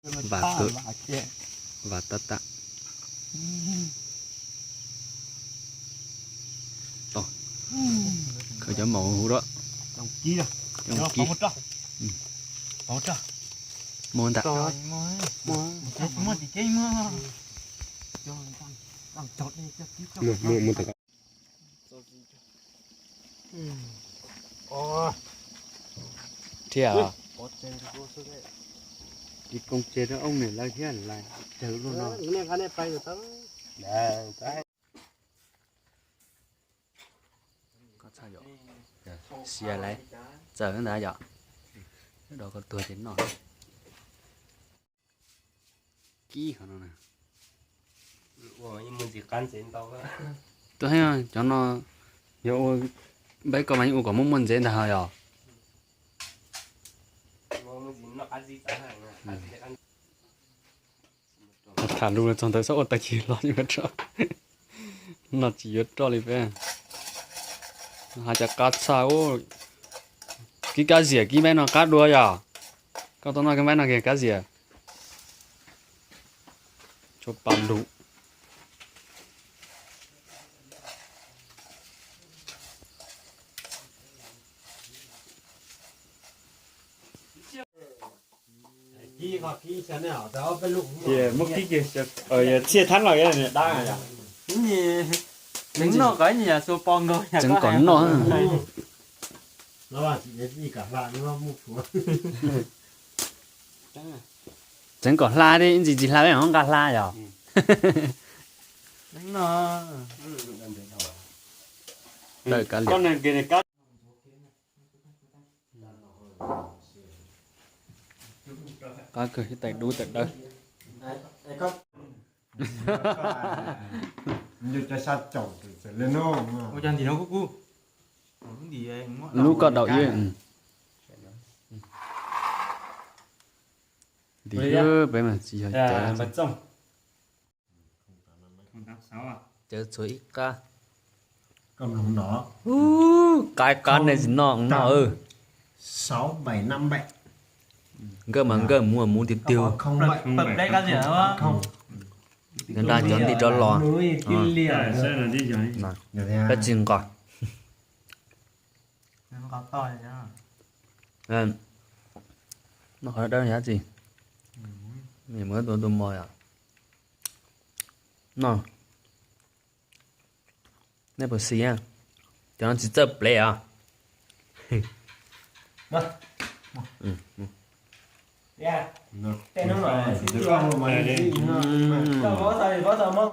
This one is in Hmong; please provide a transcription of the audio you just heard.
Vam tawm, vam tab tab. Khaws cov maum huv rau. Coj mus kib. Muaj ntag. Thiab. Ib koog tseg rau ob niam lawv thiab lawv tawg luaj no. Sia lawm, txawm ntawd yom. Rau koj tuag ces noj. Kib qhov no na. Tuaj heev, cov no yog ua, npeb koj mas yeej ua kom muaj muaj ntsev ntag yom. Tham lus txog ntawd txhob ua tag kis los yuav roj. No tsis yuav roj li peb. Hais cov qab txhaj. Kib kab ziam kib npaib no qab dua yom. Koj tuaj noj kib npaib no kiag kab ziam. Tshuav pa lug. Muab kib kiag, txhiaj thab los dab. Tseev kom noj. Tseev kom hla thiab, ib ntsis tsis hla peb ho nqa hla yom. Tawm kav liam. Qab kawg ib tais dub tais dawb. Lub koj daus ib. Ntim peb mas tsis yog cawv. Cawv txhua ib qab. Qab qab nej tsis noj no. Nkawj mas nkawj, muv mas muv tiag tiag. Nqa cov nti rov los. Peb tsis nqa. Noj qhov dawb yam tsi. Muab tua tus mos yom. No. Nej puas xis? Cov no tsis txawj plev os.